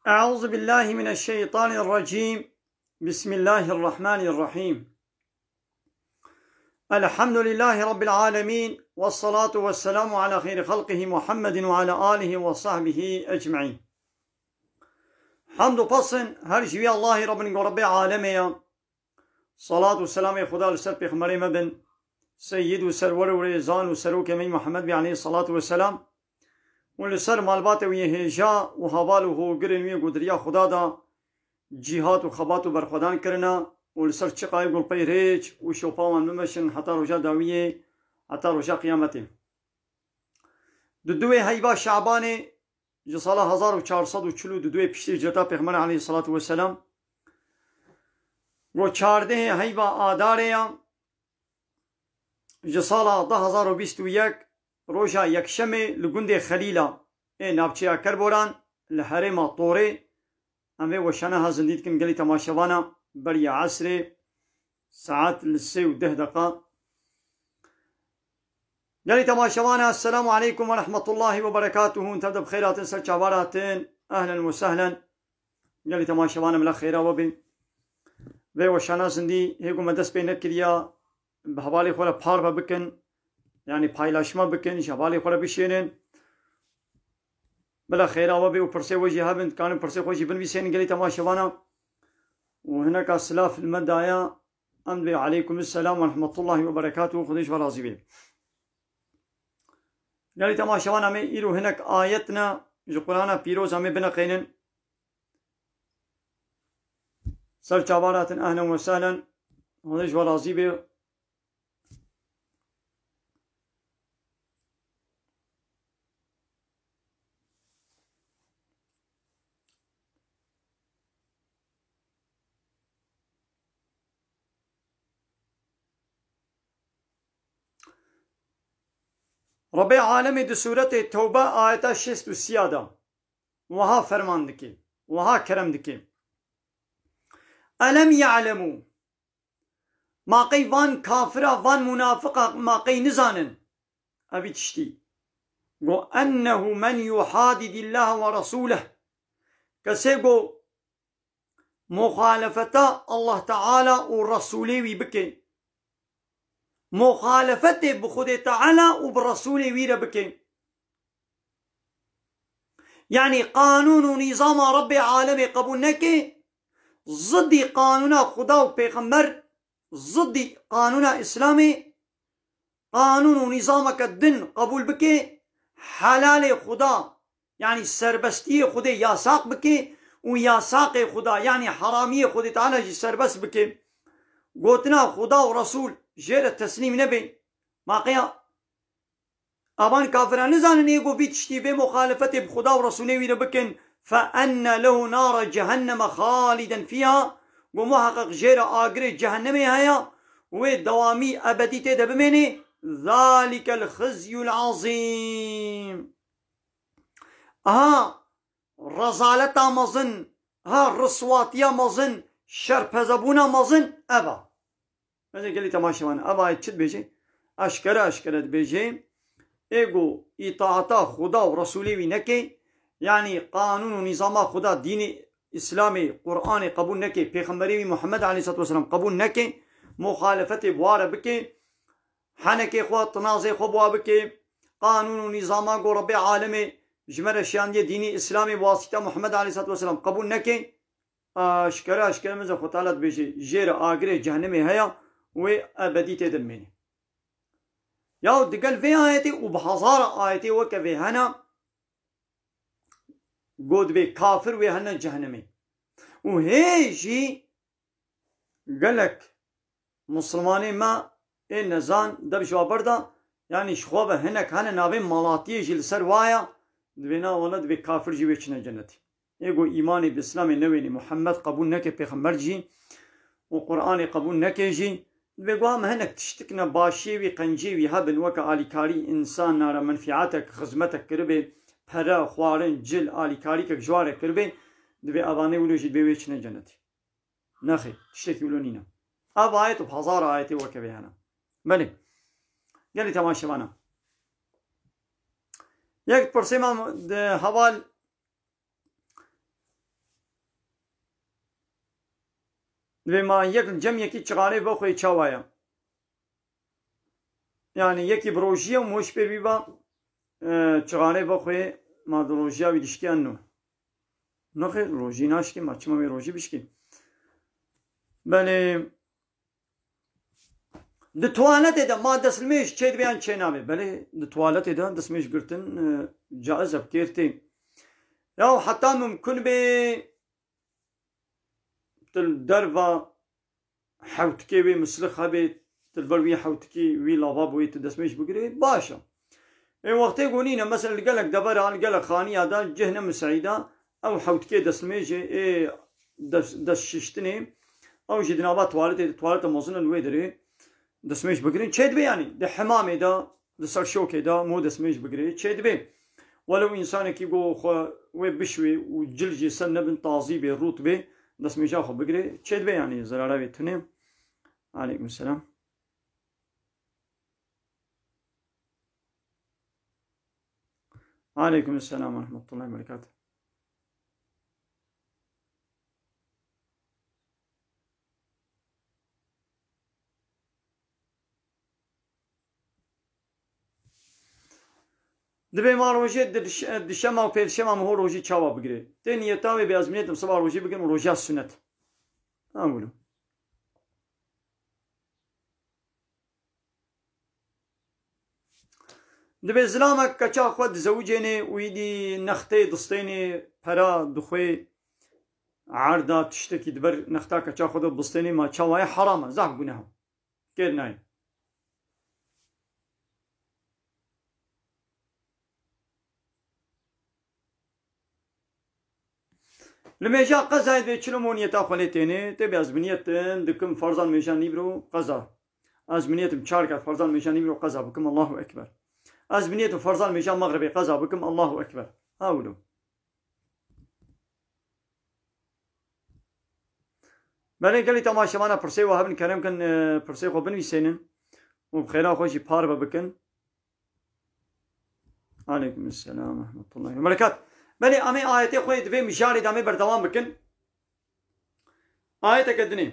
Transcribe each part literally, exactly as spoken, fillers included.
أعوذ بالله من الشيطان الرجيم. بسم الله الرحمن الرحيم. الحمد لله رب العالمين، والصلاة والسلام على خير خلقه محمد وعلى آله وصحبه أجمعين. Hamd û pesn her ji wî Allahî Rabbin ku Rabbê alemê ya. Salat û selamê Xuda li ser pêxemberê me bin, seyyid û serwer û rêzan û serokê me Muhammed bî aleyhissalatu vesselam, û li ser malbatê wî yê hêja û heval û hogirên wî ku di riya Xuda da cîhat û xebat û berxwedan kirina û li ser çiqayê gulpey rêç û şopa wan bimeşin heta roja dawiyê, heta roja qiyametê. Di duwê heyva Şabanê ji sala hezar û çar sed û çil û du duwê piştî hicreta Pêxember aleyhissalatu vesselam, ro çardehê heyva Adarê ya, ji sala du hezar û bîst û yek, roja yekşemê li gundê Xelîla ê navçeya Kerboran li herêma Torê, em vê weşana ha zindî dikin gelî temaşevana beriya esrê, saet li sê û deh deqa. Gelî temaşevana, Esselamu aleykum ve rahmetullahi ve berekatuhu. Hûn tev de bi xêr hatin, ser çavar hatin. Ehlen ve sehlen. Gelî temaşevana, bila xêra we bê. Vê weşana zindî hê ku me dest pê nekiriya, bi hevalê xwe re parve bikin, yanî paylaşma bikin, ji hevalê xwe re bişênin. Bila xêra we bê û pirsê we jî hebin, dikarin pirsê xwe jî binivîsênin gelî temaşevana. Û hineka silav li me daya, em dibê aleykum selam ve rahmetullahi ve berekatuhu, Xwedê ji we razî bê. Gelî temaşevan, em ê îro hinek ayet ne ji Qur'ana Pîroz em ê bineqênin. Ser çavar hatin, ehlen ve sehlen. Xwedê ji we razî bê. Rebê alemê di sûretê Tewbe ayeta şêst û sî ya de wiha ferman dike, wiha kerem dike. Elem ya'lemû. Ma qey van kafira, van munafiqa, ma qey nizanin evî tiştî. Go, ennehu men yuhadidillâhe ve rasûleh. Kesê go muxalefeta Allah Teala û Resûlê wî bike. Muxalefetê bi Xwedê Teala û bi Resûlê wî re bike. Yanî qanûn û nîzama Rebbê alemê qebûl neke, zidî qanûna Xuda û Pêxember, zidî qanûna Îslamê, qanûn û nîzameke din qebûl bike, helalê Xuda, yanî serbestiyê Xwedê yasaq bike û yasaqê Xuda, yanî heramiyê Xwedê Teala jî serbest bike. Gotina Xuda û Resûl jê re teslîm nebe. Ma qeya Avan kafira nizanin ê ku vî tiştî vê muxalefetê bi Xuda û Resûlê wî re bikin, fe enne lehu nara cehenneme xaliden fîha, ku muheqeq jê re agirê cehennemê heye, wê dewamî ebedî tê de bimênê, zalikel xizyul azîm. Aha, rezaleta mezin, ha, riswatiya mezin, şerpezebûna mezin, ev a. Ez ê gelî temaşevan, ev ayet çi dibêje? Eşkere, eşkere dibêje, ê ku îtaata Xuda û Resûlê wî neke, yanî qanûn û nîzama Xuda, dînê Îslamê, Qur'anê qebûl neke, Pêxemberê wî Muhammed aleyhisselatu vesselam qebûl neke, muxalefetê bi wa re bike, henekê xwe, tinazê xwe bi wa bike, qanûn û nîzama ku Rebbê alemê ji me re şiyandiye, dînê Îslamê bi wasîta Muhammed aleyhisselatu vesselam qebûl neke, aşkere, aşkere min ze Xwe Teala dibêje, jê re agirê cehennemê heye, wê ebedî tê de bimêne. Ya digel vê ayetê û bi hezara ayetê weke vê hene, got dibê kafir wê hene cehennemê. Û hê jî gelek Musulmanê me ê nezan dev ji wa berda, yanî ji xwe ve hinek hene navê Malatiyê jî li ser wa ya, dibê na wele dibê kafir jî wê çine cenetê. Ê ku îmanê bi Îslamê newênê, Muhammed qebûl neke pêxember jî û Qur'anê qebûl neke jî, dibê ku em hinek tiştik ne başiyê wî, qenciyê wî hebin, weke alîkarî însan nare menfîatek, xizmetek kiribê, pere, xwarin, cil, alîkarîkek ji wa re kiribê, dibê evanê wilo jî dibê wê çine cenetê. Nexê, tiştekî wilo nîne. Ev ayet û hezar ayetê weke vê hene. Belê. Gelî temaşevana. Yek pirsê me di heval Divê ma yek li cem yekî çixanê bixwê çawa ye? Yani yekî bi rojî ye û moş pê bîba, e, çixanê bixwê ma di rojiya wî dişkê yan no? Nexêr, rojî naşkê, ma çima wê rojî bişkê? Belê, di tuwaletê de ma destmêj çêdibe yan çênabe? Belê, di tuwaletê de destmêj girtin, e, caiz e, bi kêr tê. Ya heta mumkin bê tu li derva hewtikê wê mislix hebê, tu li ber wî hewtikî, wî lavaboyê tu destmêj bigirê, baş e. Ê wextê ku nîne, mesela li gelek devera, li gelek xaniya de cih ne miseîd e, ew hewtikê destmêjê, ê des-, dest şiştinê, ew jî di nava tuwaletê de, tuwaleta mezin in wê derê destmêj bigirin, çêdibe yanî. Di hemamê de, di ser şokê de mo destmêj bigirê, çêdibe. Welew însanekî go xwe wê bişwê û cil jî ser nebin, tazî bê, rût bê, destmêja xwe bigirê, çêdibe yanî, zerara wê tune. Aleykum selam. Aleykum selam ve rahmetullahi ve berekatuhu. Dibê ma rojê di diş-, dişema û pêdişema miho rojî çawa bigirê? Tê niyeta wê bê ez bi niyetim siba rojî bikim û rojiya sunet. Tamam gulüm. Dibê zilamek keça xwe dizewicênê û îdî nextê distênê, pera dixwê, erda tiştekî diber nexta keça xwe de bistênê, ma çawa ye? Heram e, zaf guneh e. Kêr nayê. Li mêja qezayê dibê çilo mo niyeta xwe lê tênê, tê bê ez bi niyetin dikim ferzan mêja nîvro qeza. Ez bi niyetim çar kat ferzan mêja nîvro qeza bikim, Allahu Ekber. Ez bi niyetim ferzan mêja mexribê qeza bikim, Allahu Ekber. Ha wilo. Belê gelî temaşevana pirsê we hebin, kerem kin, e, pirsê xwe binivîsênin û bi xêra xwe jî parve bikin. Aleykum selam ve rahmetullahi ve berekat. Belê, em ê ayetê xwe yê di vê mijarê de em ê berdewam bikin. Ayeteke dinê.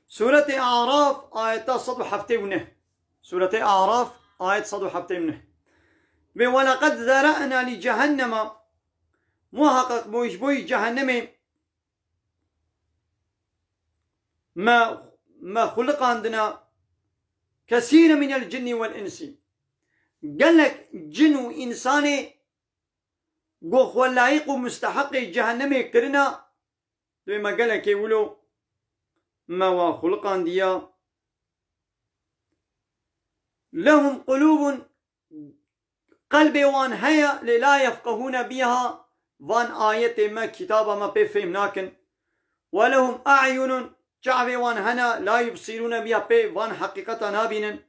Sûretê Araf, ayeta sed û heftê û neh. Sûretê Araf, ayet sed û heftê û neh. Ve "Ve leqed zera'na li cehenneme", muhakkak bo ji bo yî cehennemê me, me xuliqandina, "kesîre minel cinnî vel insî", gelek cin û însanê ku xwe layiq û musteheqê cehennemê kirina, dibê me gelekê wilo me wa xuliqandiya. "Lehum qulûbun", qelbê wan heye, "lê la yefqehûne bîha", van ayetê me, kitaba me pê fêm nakin. "Ve lehum a'yunun", çavê wan hene, "la yubsîrûne bîha", pê van heqîqeta nabînin.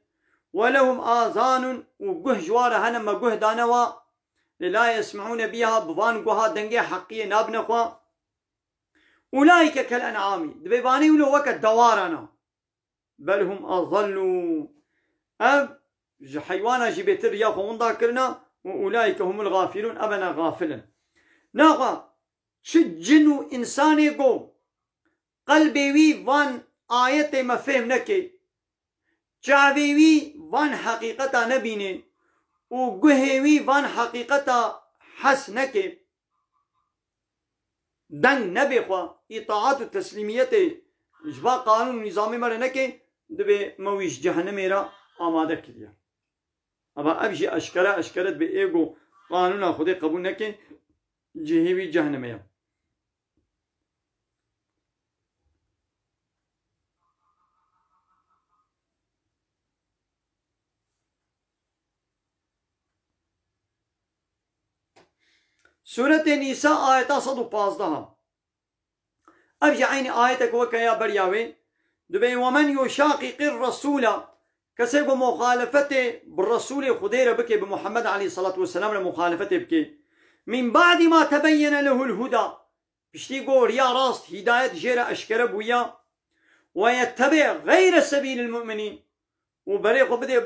"Ve lehum azanun", û guh ji wa re hene, me guh dane wa, "lê la yesme'ûne bîha", bi van guha dengê heqiyê nabine xwe. "Ulaîke kel en'amî", dibê vanê wilo weke dewaran a. "Bel hum azallû", ev ji heywana jî bêtir riya xwe winda kirina, "û ulaîke humul gafilûn", ev ene gafil in. Naxwe çi cin û însanê go qelbê wî van ayetê me fêm neke, çavê wî van heqîqeta nebîne û guhê wî van heqîqeta hes neke, deng nebe xwe, îtaat û teslîmiyetê ji va qanûn û nîzamê me re neke, dibê me wî ji cehennemê re amade kiriye. Ama ev jî eşkere, eşkere dibe ê ku qanûna Xwedê qebûl neke, cihê wî cehennemê ye. Sûretê Nîsa, ayeta sed û pazdeh. Ev jî eynî ayetek weke ya beriya wê. Dibê: "Ve men yuşaqiqir resûla", kesê ku muxalefetê bi Resûlê Xwedê re bike, bi Muhammed aleyhissalatu vesselam re muxalefetê bike, "min ba'di ma tebeyyene lehul huda", piştî ku riya rast, hîdayet jê re eşkere bûya, "ve yettebi gayre sebîlil mu'minîn", û berê xwe bidê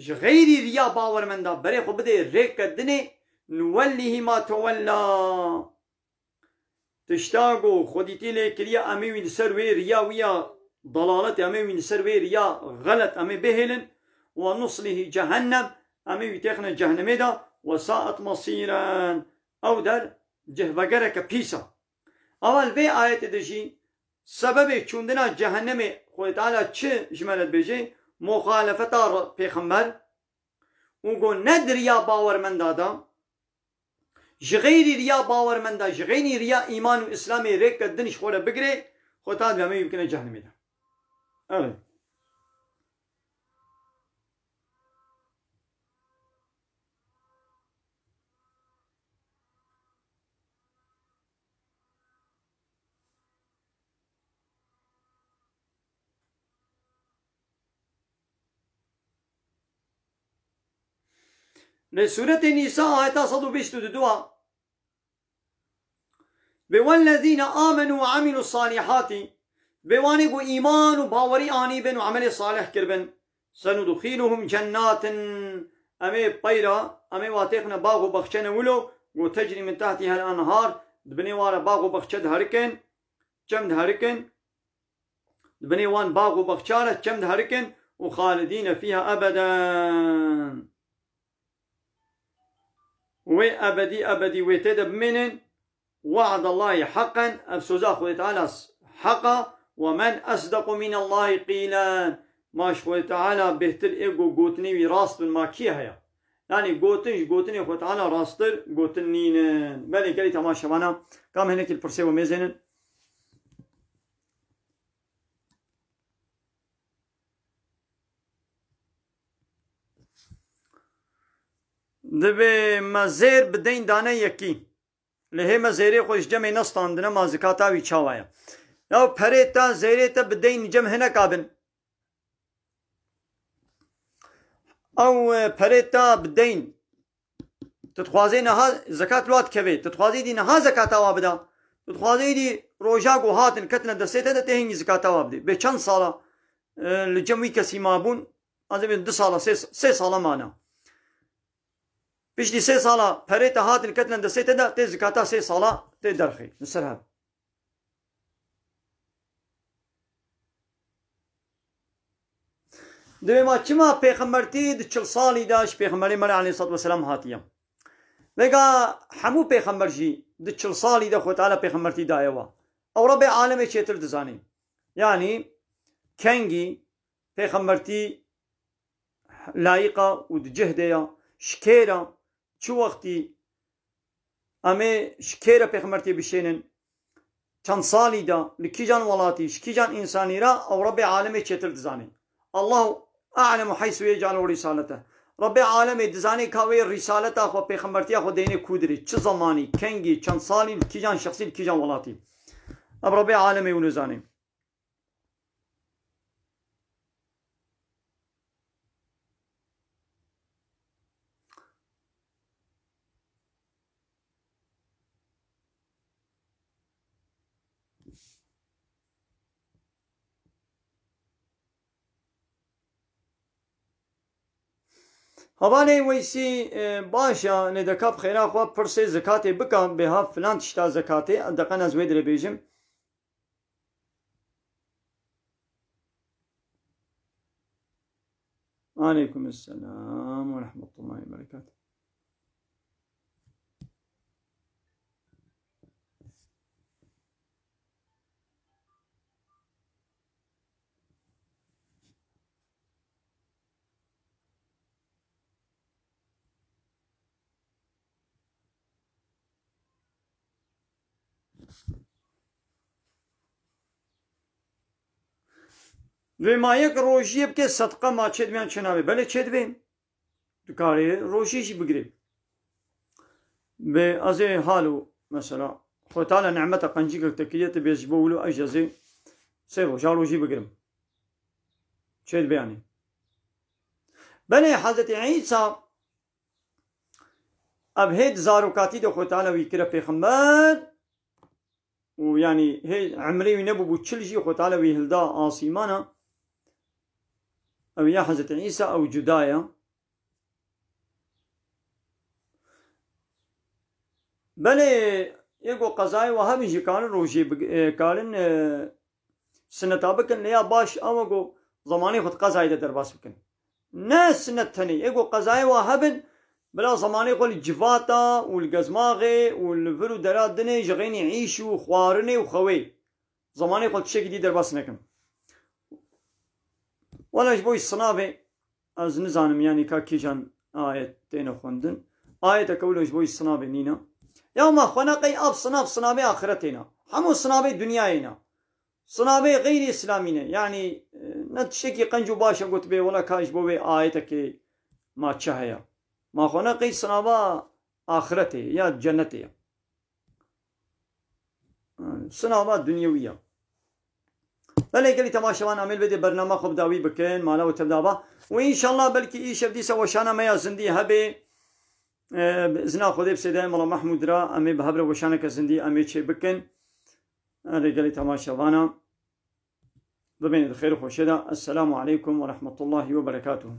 ji xeyrî riya bawermenda berê xwe bidê rêke dinê, nuwellihî ma tewella. Tişta ku xwedîtî lê kiriye, em ê wî li ser wê riya wî ya dalaletê, em ê wî li ser wê riya xelet, em ê bihêlin. Ve nuslihî cehennem, em ê wî têxine cehennemê de, ve saet mesîren, ew der cihvegereke pîs e. Ava li vê ayetê de jî sebebê çûndina cehennemê Xwedê Teala çi ji me re dibêje? Muxalefeta re-, pêxember û got ne di riya bawermenda de, ji xeyrî riya bawermenda, ji xeyrî riya îman û îslamê rêke din ji xwe re bigire, Xwedê Teala dibê em ê wî bikine cehennemê de. Evet. Li Sûretê Nîsa ayeta sed û bîst û du a, Bi wellezîne amenu ve amilu salihati, bi wanê ku îman û bawerî anî bin û emelê salih kiribin, senudxiluhum cennatin, em ê peyra, em ê watêxine bax û baxçene wilo, ku tecrî min tehtîhel enhar, di binê wan re bax û baxçe diherikin, çem diherikin, di binê wan bax û baxça re çem diherikin û xalidîne fîha ebeden. Wê ebedî ebedî wê tê de bimênin. We'dallahî heqen, ev soza Xwedê Teala s-, heq a, we men esdequ minallahî qîlen. Ma ji Xwedê Teala bêhtir ê ku gotinê wî rast bin, ma kî heye? Yanî gotin ji gotinê Xwedê Teala rasttir gotin nînin. Belê gelî temaşevana, kam hinekî li pirsê we mêzênin? Divê me zêr bi deyn dane yekî. Lê hê me zêrê xwe ji cemê nestandine, ma zikata wî çawa ye? Ya perê te, zêrê te bi deyn cem hineka bin. Ew, e, perê te bi deyn. Tu dixwazê niha zekat li wa dikeve. Tu dixwazê dî niha zekata wa bida. Tu dixwazê dî roja ku hatin ketine destê te de tê hingî zekata wa bidê. Bê çend sala, e, li cem wî kesî mabûn, ez ê bêjim du sala, sê, sê sala mane. Piştî sê sala perê te hatin ketine destê te de, tê zekata sê sala tê derxê. Li ser hev. Divê ma çima pêxembertî di çil salî de ji pêxemberê me re aleyhissalatu vesselam hatiye? Vêga hemû pêxember jî di çil salî de Xwedê Teala pêxembertî daye wa. Ew Rebê alemê çêtir dizanî. Yanî kengî pêxembertî layiqa û di cih de ya, ji kê re, çi wextî em ê ji kê re pêxembertiyê bişênin, çend salî de, li kîjan welatî, ji kîjan însanî re, ew Rebê alemê çêtir dizanî. Allahu a'lemu heysu yec'alu risalete. Rebê alemê dizanî ka wê rîsaleta xwe, pêxembertiya xwe deynê kû dirê, çi zemanî, kengî, çend salî, li kîjan şexsî, li kîjan welatî. Ev Rebê alemê wilo zanî. Hevalê Weysî, e, baş e, lê de ka bi xêra xwe pirsê zekatê bike, bê ha filan tişta zekatê, deqen ez wê dirê bêjim. Aleykum selam ve rahmetullahi ve berekatuhu. Vê ma yek rojiyê bike sedqe, ma çêdibê yan çênabê? Belê çêdibê. Dikarê rojiyê jî bigirê. Vê ez ê halo mesela, Xwedê Teala nimeta qencîkek te kiriye, tu bê ji bo wilo ez jî ez ê sê roja rojî bigirim. Çêdibê yanî. Belê Hezretî Îsa Ev hê di zarokatî de Xwedê Teala wî kire pêxember û, yanî, hê emrê wî nebûbû çil jî Xwedê Teala wî hilda asîmana. Ew ya Hezretî Îsa, ew cuda ye. Belê, yê ku qezayê wa hebin jî karin rojê big-, e, karin, e, sineta bikin, lê ya baş ew e ku zemanê xwe di qezayê de derbas bikin. Ne sinet tenê, yê ku qezayê wa hebin, bila zemanê xwe li civata û li gezmaxê û li vir û dera dinê ji xeynî îş û xwarinê û xewê. Zemanê xwe tiştekî dî derbas nekin. Wela ji bo wî sinavê, ez nizanim, yanî ka kîjan ayet têne xwendin. Ayeteke wilo ji bo wî sinavê nîne. Ya ma xwe neqey, ev sinav, sinavê axiretê ne. Hemû sinavê dinyayê ne. Sinavê xeyrî îslamî ne. Yanî, e, ne tiştekî qenc û baş e gotibê, wela ka ji bo wê ayetekê ma çi heye. Ma xwe neqey, sinava axiretê ya cennetê ye. Sinava dinyewî ye. Belê gelî temaşevan, em ê li vê dê bernama xwe bi dawî bikin, mala we tev de ba. Û înşallah belkî îşev dîsa weşana me ya zindî hebe. E, bi izna Xwedê bi sêdayê Mela Mehmûd ra em ê bi hev re weşaneke zindî em ê çê bikin. Erê gelî temaşevana, bimînin di xêr û xweşê de. Esselamu aleykum ve rahmetullahi ve berekatuhu.